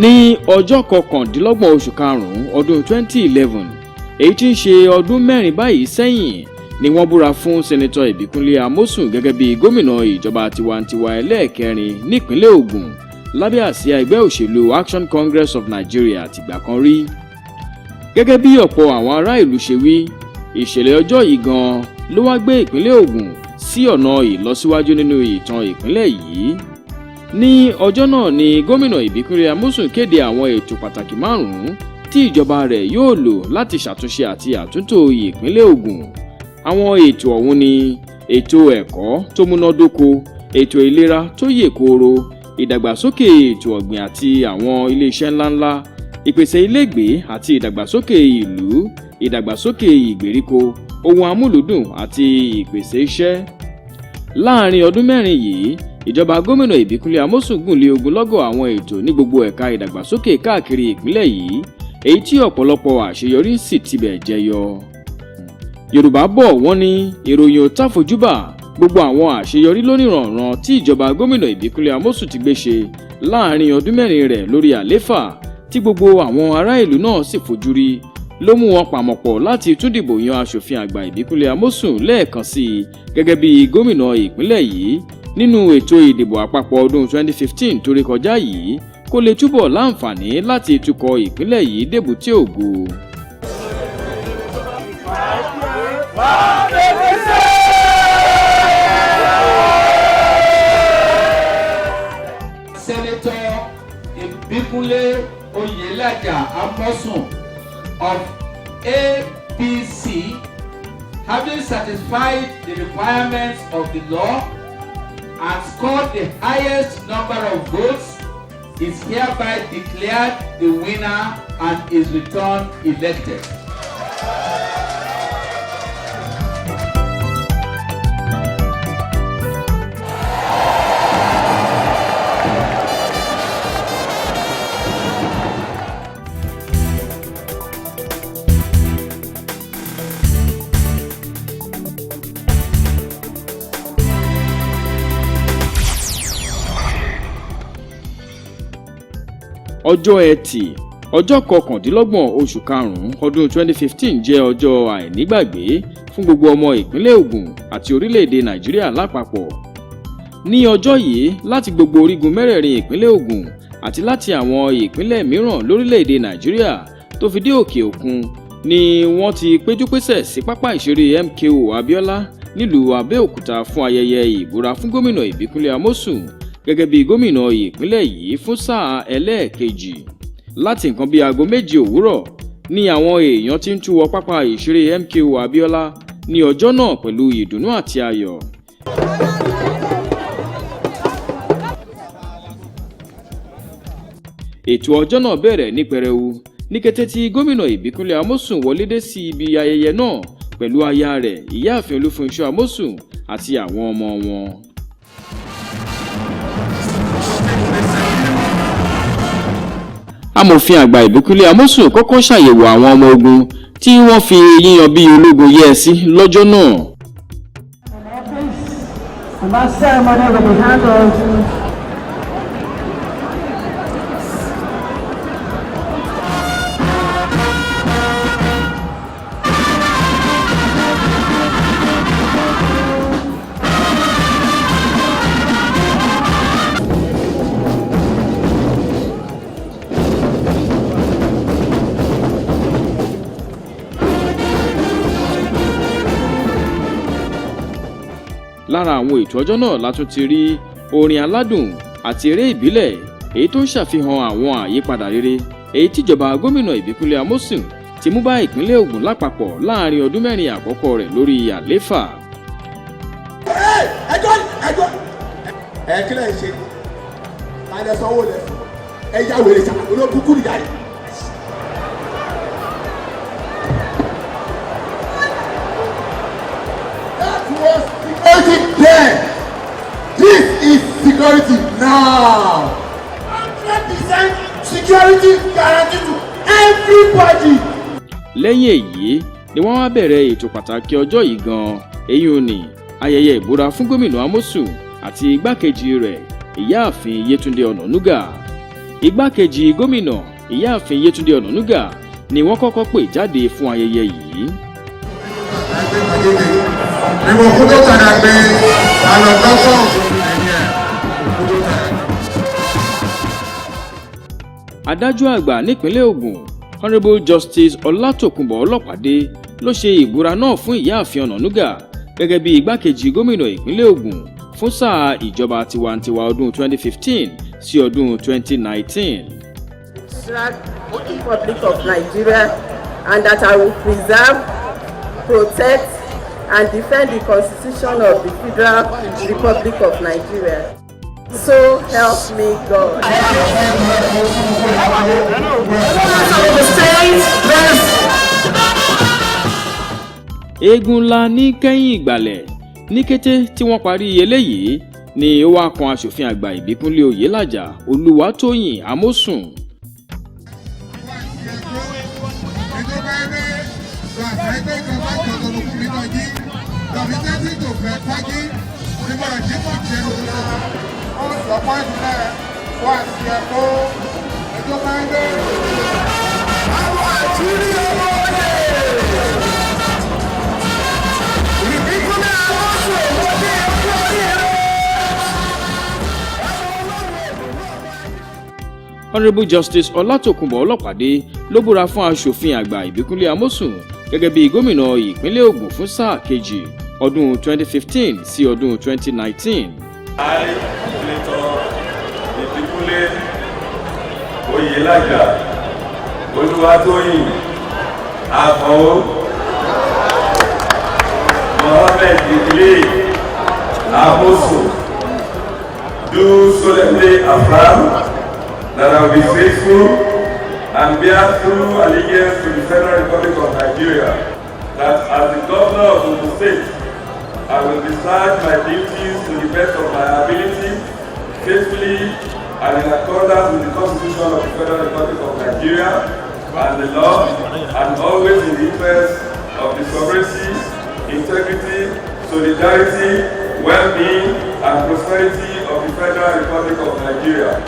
Ní ọjọ́ 29 oṣù karùn-ún ọdún 2011, èyí tí ń ṣe ọdún 4 báyìí sẹ́yìn, ni wọ́n búra fún Senator Ìbíkúnlé Amósùn gẹ́gẹ́ bí gómìnà ìjọba tiwantiwa ẹlẹ́ẹ̀kẹrin nípínlẹ̀ Ògùn lábẹ́ àsíá ẹgbẹ́ òṣèlú Action Congress of Nigeria tìgbà kan rí. Gẹ́gẹ́ bí ọ̀pọ̀ àwọn ará ìlú ṣe wí, ìṣẹ̀lẹ̀ ọjọ́ yìí gan-an ló wá gbé ìpínlẹ̀ Ògùn sí ọ̀nà ìlọsíwájú nínú ìtàn ìpínlẹ̀ yìí. Ní ọjọ́ náà ni gómìnà Ìbíkúnlé Amósùn kéde àwọn ètò pàtàkì márùn-ún tí ìjọba rẹ̀ yóò lò láti ṣàtúnṣe àti àtúntò ìpínlẹ̀ Ògùn. Àwọn ètò ọ̀hún ni ètò ẹ̀kọ́ tó múnádóko, ètò ìlera tó yè kooro, ìdàgbàsókè ètò ọ̀gbìn àti àwọn iléeṣẹ́ ńláńlá, ìpèsè ilégbèé àti ìdàgbàsókè ìlú, ìdàgbàsókè ìgbèríko, ohun amúlùúdùn àti ìpèsè iṣẹ́. Láàrin ọdún 4 yìí, ìjọba gómìnà Ìbíkúnlé Amósùn gùn lé ogunlọ́gọ̀ àwọn ètò ní gbogbo ẹ̀ka ìdàgbàsókè káàkiri ìpínlẹ̀ yìí, èyí tí ọ̀pọ̀lọpọ̀ àṣeyọrí sì tibẹ̀ jẹyọ. Yorùbá bọ̀, wọ́n ní ìròyìn ò táfojúbà. Gbogbo àwọn àṣeyọrí lóníranran tí ìjọba gómìnà Ìbíkúnlé Amósùn ti gbé ṣe láàrin ọdún 4 rẹ̀ lórí àléfà, tí gbogbo àwọn ará ìlú náà sì fojú rí, ló mú wọn pàmọ̀pọ̀ láti tún dìbò yan aṣòfin àgbà Ìbíkúnlé Amósùn lẹ́ẹ̀kan sí i gẹ́gẹ́ bí gómìnà ìpínlẹ̀ yìí nínú ètò ìdìbò àpapọ̀ ọdún 2015 tó rékọjá yìí, kó lè túbọ̀ láǹfààní láti tukọ̀ ìpínlẹ̀ yìí débùté ògo. Senator Ibikunle Oyelaja Amosun of APC, having satisfied the requirements of the law and scored the highest number of votes, is hereby declared the winner and is returned elected. Ọjọ́ Ẹtì, ọjọ́ 29 oṣù karùn-ún ọdún 2015 jẹ́ ọjọ́ àìnígbàgbé fún gbogbo ọmọ ìpínlẹ̀ Ògùn àti orílẹ̀-èdè Nàìjíríà lápapọ̀. Ní ọjọ́ yìí, láti gbogbo orígun mẹ́rẹ̀ẹ̀rin ìpínlẹ̀ Ògùn àti láti àwọn ìpínlẹ̀ mìíràn lórílẹ̀-èdè Nàìjíríà tó fi dé òkè òkun ni wọ́n ti péjúpésẹ̀ sí pápá ìṣeré MKO Abiola nílùú Abẹ́òkúta fún ayẹyẹ ìbúra fún gómìnà Ìbíkúnlé Amósùn gẹ́gẹ́ bí gómìnà ìpínlẹ̀ yìí fún sáà ẹlẹ́ẹ̀kejì. Láti nǹkan bíi aago 7 òwúrọ̀ ni àwọn èèyàn ti ń tú wọ pápá ìṣeré MKO Abiola ní ọjọ́ náà pẹ̀lú ìdùnnú àti ayọ̀. Ètò ọjọ́ náà bẹ̀rẹ̀ ní pẹrẹu ní kété tí gómìnà Ìbíkúnlé Amósùn wọlé dé sí ibi ayẹyẹ náà pẹ̀lú aya rẹ̀, Ìyáàfin Olúfúnṣọ́ Amósùn, àti àwọn ọmọ wọn. Amòfin àgbà Ìbíkúnlé Amósùn kọ́kọ́ ṣàyẹ̀wò àwọn ọmọ ogun tí wọ́n fi yíyan bí ológun yẹ́ sí lọ́jọ́ náà. And that ceremony will be handled Lára àwọn ètò ọjọ́ náà la tún ti rí orin aládùn àti eré ìbílẹ̀, èyí tó ń ṣàfihàn àwọn àyípadà rere èyí tíjọba gómìnà Ìbíkúnlé Amósùn ti mú bá ìpínlẹ̀ Ògùn lápapọ̀ láàrin ọdún 4 àkọ́kọ́ rẹ̀ lórí àléfà. Ẹjọ́ ẹjọ́ ẹ, kí lẹ̀ ń ṣe? Alẹ́ sanwó lẹ fún ẹ, yá wèrè ṣá, olóbùkún nìyá yìí. That was security then. This is security now. 100% security guarantee to everybody. Lẹ́yìn èyí ni wọ́n wá bẹ̀rẹ̀ ètò pàtàkì ọjọ́ yìí gan-an, èyí ò ní ayẹyẹ ìbúra fún gómìnà Amósùn àti igbákejì rẹ̀, Ìyáàfin Yétúndé Ọ̀nànúgà. Igbákejì gómìnà, Ìyáàfin Yétúndé Ọ̀nànúgà, ni wọ́n kọ́kọ́ pè jáde fún ayẹyẹ yìí. Ìwọ̀n kúndó tàdà pé àlọ́gbọ́sọ̀ ẹ̀yẹ kúndó tàdà. Adájọ́ àgbà nípínlẹ̀ Ògùn, Honourable Justice Ọlátòkùnbọ̀ Ọlọ́pàdé, ló ṣe ìbúra náà fún Ìyáàfin Ọ̀nànúgà gẹ́gẹ́ bí igbákejì gómìnà ìpínlẹ̀ Ògùn fún sáà ìjọba tiwantiwa ọdún 2015 sí ọdún 2019. Federal Republic of Nigeria and that I will preserve, protect, and defend the Constitution of the Federal Republic of Nigeria. So help me God. Of the state, yes. Eégún ńlá ní kẹ́yìn ìgbàlẹ̀. Ní kété tí wọ́n parí eléyìí ni ó wá kan Aṣòfin Àgbà Ìbíkúnlé Oyèlàjà Olúwatóyìn Amósùn. Ìjọba ẹni gbàgbé ìjọba ìjọba ìjọba yìí lọ́fi tẹ́tí tó fẹ́ fájí nígbà tí kò jẹ́ olùsọ̀pọ̀ ìpínlẹ̀ wá sí ẹ̀kọ́ ìjọba ẹni. Àwọn àṣírí ọmọ rẹ̀ Ìbíkúnlé Amósùn òwòdì ẹ̀kú oríire. Honourable Justice Ọlátòkùnbọ̀ Ọlọ́pàdé ló búra fún Aṣòfin Àgbà Ìbíkúnlé Amósùn gẹ́gẹ́ bí gómìnà ìpínlẹ̀ Ògùn fún sáà kejì ọdún 2015 sí ọdún 2019. I, Senator Ibikunle Oyelaja Oluwatoyin Akànó Mohammed Idile Amosun, do solemnly affirm that I will be faithful and bear true allegiance to the Federal Republic of Nigeria, that as the governor of Ogun State, I will discharge my duties to the best of my ability, faithfully and in accordance with the Constitution of the Federal Republic of Nigeria and the law, and always in the interest of the sovereignty, integrity, solidarity, well-being, and prosperity of the Federal Republic of Nigeria.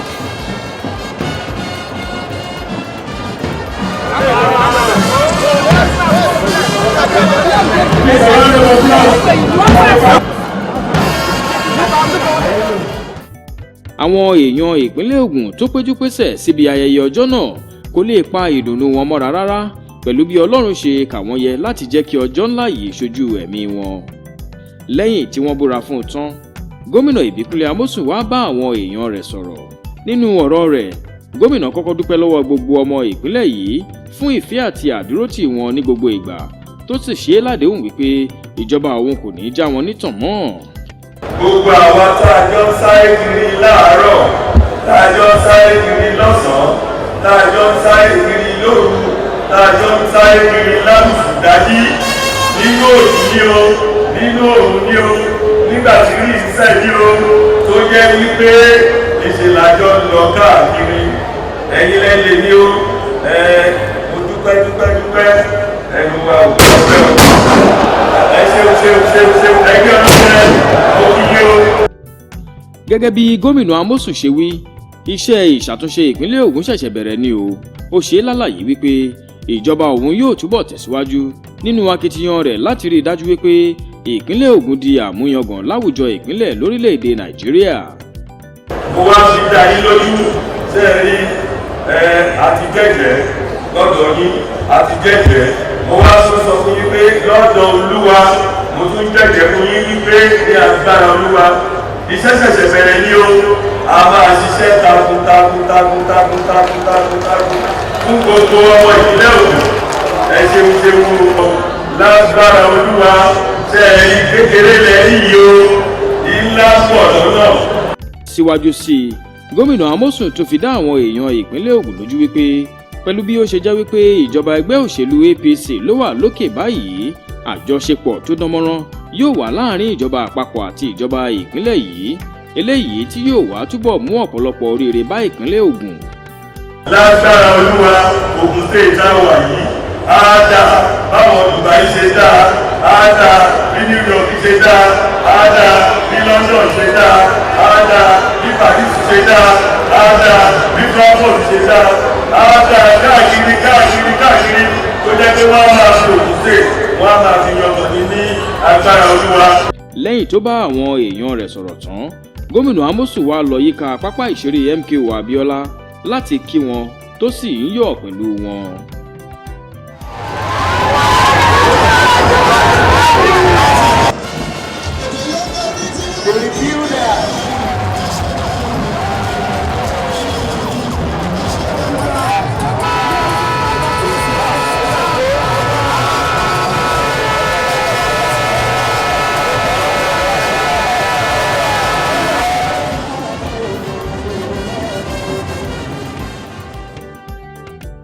Àwọn èèyàn ìpínlẹ̀ Ògùn tó péjú pésẹ̀ síbi ayẹyẹ ọjọ́ náà kò lè pa ìdùnnú wọn mọ́ra rárá pẹ̀lú bí Ọlọ́run ṣe kà wọ́n yẹ láti jẹ́ kí ọjọ́ ńlá yìí ṣojú ẹ̀mí wọn. Lẹ́yìn tí wọ́n búra fún un tán, Gómìnà Ìbíkúnlé Amósùn wá bá àwọn èèyàn rẹ̀ sọ̀rọ̀. Nínú ọ̀rọ̀ rẹ̀, gómìnà kọ́kọ́ dúpẹ́ lọ́wọ́ gbogbo ọmọ ìpínlẹ̀ yìí fún ìfẹ́ àti àdúrótì wọn ní gbogbo ìgbà, tó sì ṣe é ládéhùn wípé ìjọba òun kò ní í já wọn nítàn mọ́. Gbogbo àwa tá a jọ ń sáré kiri láàárọ̀, tá a jọ ń sáré kiri lọ́sàn-án, tá a jọ ń sáré kiri lóru, tá a jọ ń sáré kiri lálùfù dájí, nínú òjì ní o, nínú òrùn ní o, nígbà tí rí ìṣiṣẹ́ ní o, tó jẹ́ wípé níṣe la jọ ń lọ káàkiri, ẹ̀yin lẹ́lẹ̀ ní o. Ẹ mo dúpẹ́, dúpẹ́, dúpẹ́. Ẹnu wa ò gbọ́ pẹ́ o. Ẹ ṣeun, ṣeun, ṣeun, ṣeun. Ẹgbẹ́ ọlọ́sẹ̀ ó kí yín o. Gẹ́gẹ́ bí Gómìnà Amósùn ṣe wí, iṣẹ́ ìṣàtúnṣe ìpínlẹ̀ Ògùn ṣẹ̀ṣẹ̀ bẹ̀rẹ̀ ni o. Ó ṣe é lálàyé wípé ìjọba òun yóò túbọ̀ tẹ̀síwájú nínú akitiyan rẹ̀ láti rí i dájú wípé ìpínlẹ̀ Ògùn di àmúyangàn láwùjọ ìpínlẹ̀ lórílẹ̀‐èdè Nàìjíríà. Mo wá fi dá yín lójú, ṣe é rí ẹ, àti jẹ́jẹ́ lọ́dọ̀ yín, àti jẹ́jẹ́. Mo wá tún sọ fún yín pé lọ́dọ̀ Olúwa, mo tún jẹ́jẹ́ fún yín wípé ní agbára Olúwa, iṣẹ́ ṣẹ̀ṣẹ̀ bẹ̀rẹ̀ ní o. A máa ṣiṣẹ́ takun takun takun takun takun takun takun fún gbogbo ọmọ ìpínlẹ̀ Ògùn. Ẹ ṣeun, ṣeun o. Lágbára Olúwa, ṣe é rí, kékeré lẹ́yìn yìí o, ńlá pọ̀ lọ́nà. Síwájú sí i, Gómìnà Amósùn tún fi dá àwọn èèyàn ìpínlẹ̀ Ògùn lójú wípé pẹ̀lú bí ó ṣe jẹ́ wípé ìjọba ẹgbẹ́ òṣèlú APC ló wà lókè báyìí, àjọṣepọ̀ tó dánmọ́rán yóò wà láàrin ìjọba àpapọ̀ àti ìjọba ìpínlẹ̀ yìí, eléyìí tí yóò wá túbọ̀ mú ọ̀pọ̀lọpọ̀ oríire bá ìpínlẹ̀ Ògùn. Lágbára Olúwa, Ògùn State tá a wà yìí á dáa báwọn Dubai ṣe dáa. Á dáa bí New York ṣe dáa. Á dáa bí London ṣe dáa. Á dáa bí Paris ṣe dáa. Á dáa bí Frankfurt ṣe dáa. Á dáa káàkiri káàkiri káàkiri, tó jẹ́ pé wọ́n á máa fi Ògùn State, wọ́n á máa fi yangàn ní ní agbára Olúwa. Lẹ́yìn tó bá àwọn èèyàn rẹ̀ sọ̀rọ̀ tán, Gómìnà Amosun wá lọ yíká pápá ìṣeré MKO Abiola láti kí wọn, tó sì ń yọ̀ pẹ̀lú wọn. The rebuilder.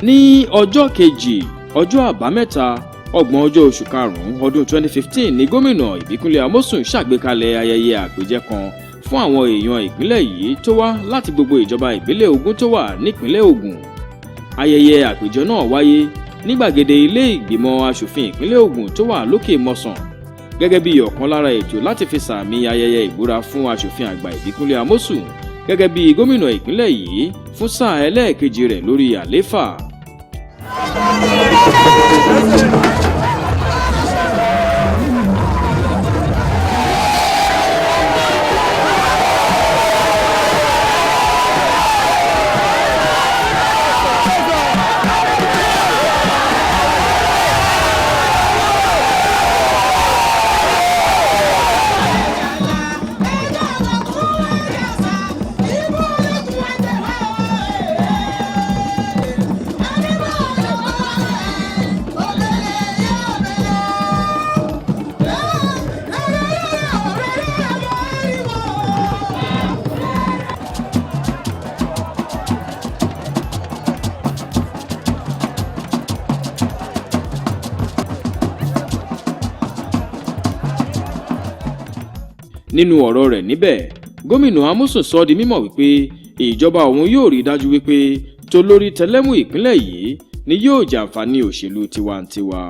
Ní ọjọ́ kejì, ọjọ́ Àbámẹ́ta, 30 ọjọ́ oṣù karùn-ún ọdún 2015 ní Gómìnà Ìbíkúnlé Amósùn ṣàgbékalẹ̀ ayẹyẹ àpèjẹ kan fún àwọn èèyàn ìpínlẹ̀ yìí tó wá láti gbogbo ìjọba ìbílẹ̀ 20 tó wà nípínlẹ̀ Ògùn. Ayẹyẹ àpèjẹ náà wáyé ní gbàgede ilé ìgbìmọ̀ asòfin ìpínlẹ̀ Ògùn tó wà Lókè Mọ́sàn, gẹ́gẹ́ bí ọ̀kan lára ètò láti fi sàmì ayẹyẹ ìbúra fún Asòfin Àgbà Ìbíkúnlé Amósùn gẹ́gẹ́ bí gómìnà ìpínlẹ̀ yìí fún sáà ẹlẹ́ẹ̀kejì rẹ̀ lórí àlééfà. Nínú ọ̀rọ̀ rẹ̀ níbẹ̀, Gómìnà Amosun sọ di mímọ̀ wípé ìjọba òun yóò rí dájú wípé tolórí tẹlẹ́mù ìpínlẹ̀ yìí ni yóò jàǹfààní òṣèlú tiwantiwa.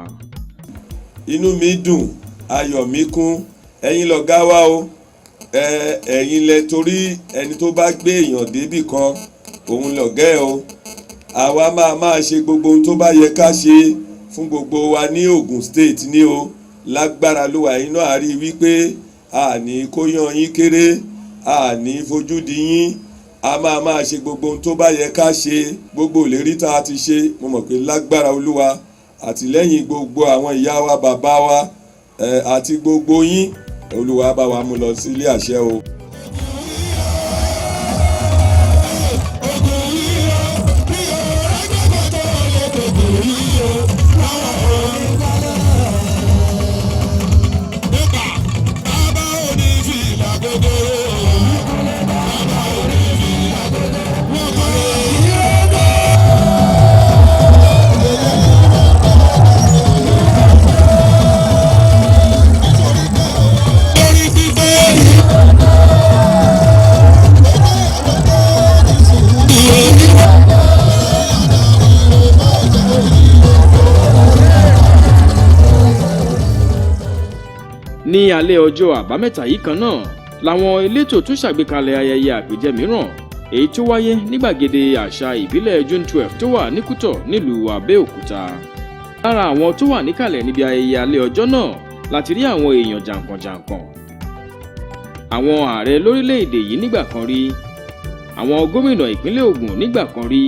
Inú mi dùn, ayọ̀ mi kún. Ẹ̀yin lọ̀gá wa o. Ẹ ẹ̀yin lẹ, torí ẹni tó bá gbé èèyàn débì kan, òun lọ̀gá ẹ̀ o. Àwa máa máa ṣe gbogbo ohun tó bá yẹ ká ṣe fún gbogbo wa ní Ogun State ní o. Lágbára ló wà iná àárí wípé àní kó yan yín kéré, àní fojú di yín. A máa máa ṣe gbogbo ohun tó bá yẹ ká ṣe. Gbogbo ìlérí tá a ti ṣe, mo mọ̀ pé lágbára Olúwa, àtìlẹ́yìn gbogbo àwọn ìyá wa, bàbá wa àti gbogbo yín, Olúwa bá wa mú lọ sí ilé àṣẹ o. Ní alẹ́ ọjọ́ Àbámẹ́ta yìí kan náà làwọn elétò tún ṣàgbékalẹ̀ ayẹyẹ àpèjẹ mìíràn, èyí tó wáyé ní gbàgede àṣà ìbílẹ̀ June 12 tó wà ní Kútọ̀ nílùú Abẹ́òkúta. Lára àwọn tó wà níkàlẹ̀ níbi ayẹyẹ alẹ́ ọjọ́ náà láti rí àwọn èèyàn jàǹkànjàǹkàn, àwọn ààrẹ lórílẹ̀‐èdè yìí nígbà kan rí, àwọn gómìnà ìpínlẹ̀ Ògùn nígbà kan rí,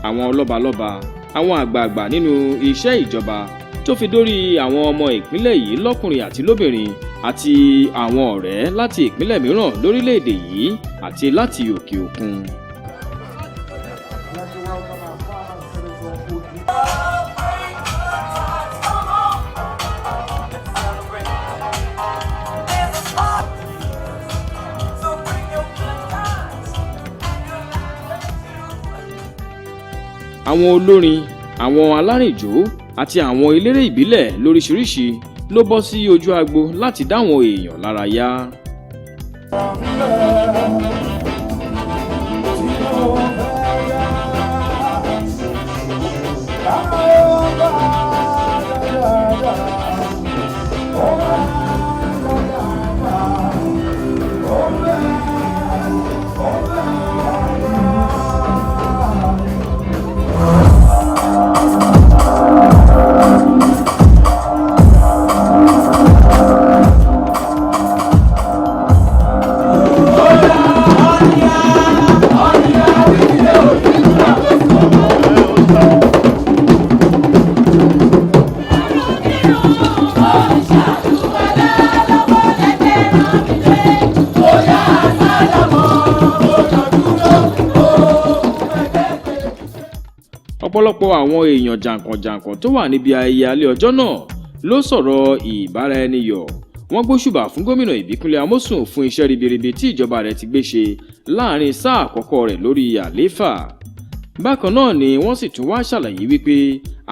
àwọn lọ́balọ́ba, àwọn àgbààgbà nínú iṣẹ́ ìjọba, tó fi dórí àwọn ọmọ ìpínlẹ̀ yìí lọ́kùnrin àti lóbìnrin, àti àwọn ọ̀rẹ́ láti ìpínlẹ̀ mìíràn lórílẹ̀‐èdè yìí àti láti òkè òkun. I'd like to welcome our farmer, Senator Odu. Àwọn olórin, àwọn alárìnjó àti àwọn eléré ìbílẹ̀ lóríṣiríṣi ló bọ́ sí ojú agbo láti dáwọn èèyàn lára yá. Ọ̀pọ̀lọpọ̀ àwọn èèyàn jàǹkànjàǹkàn tó wà níbi ayẹyẹ alẹ́ ọjọ́ náà ló sọ̀rọ̀ ìbáraẹniyọ̀. Wọ́n gbóṣùbà fún Gómìnà Ìbíkúnlé Amósùn fún iṣẹ́ ribiribi tí ìjọba rẹ̀ ti gbé ṣe láàrin sáà àkọ́kọ́ rẹ̀ lórí àlééfà. Bákan náà ni wọ́n sì tún wá ṣàlàyé wípé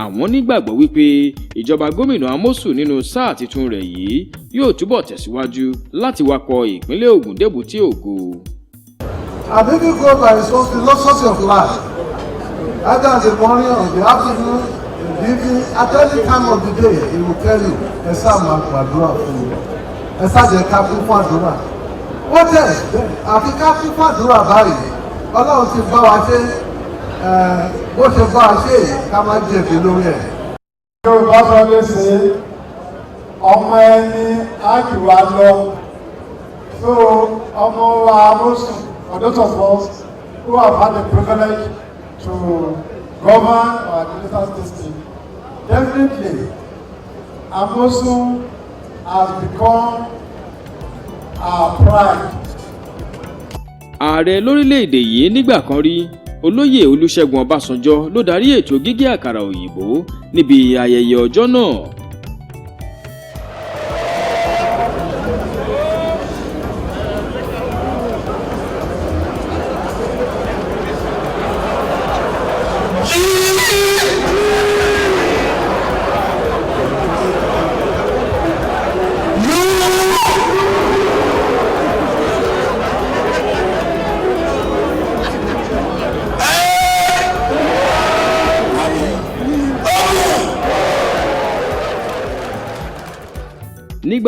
àwọn nígbàgbọ́ wípé ìjọba Gómìnà Amósùn nínú sáà tuntun rẹ̀ yìí yóò túbọ̀ tẹ̀síwájú láti wakọ̀ ìpínlẹ̀ Ògùn débùté ògo. And people go by his own philosophy of life. Either in the morning or the afternoon, in the evening, at any time of the day, he will tell you, "Ẹ ṣáà máa gbàdúrà fún mi. Ẹ ṣáà jẹ́ ká kún fún àdúrà." Ó tẹ̀ àfi ká kún fún àdúrà báyìí. Ọlọ́run ti bá wa ṣe bó ṣe bá wa ṣe yìí, ká má jẹ̀bi lórí ẹ̀. Yorùbá sọ pé ṣe ọmọ ẹni á jù wá lọ. So ọmọ wa Amosun, for those of us who have had the privilege to govern or administer this state, definitely Amosun has become our pride. Ààrẹ lórílẹ̀‐èdè yìí nígbà kan rí, Olóyè Olúṣẹ́gun Ọbásanjọ́, ló darí ètò gígé àkàrà òyìnbó níbi ayẹyẹ ọjọ́ náà.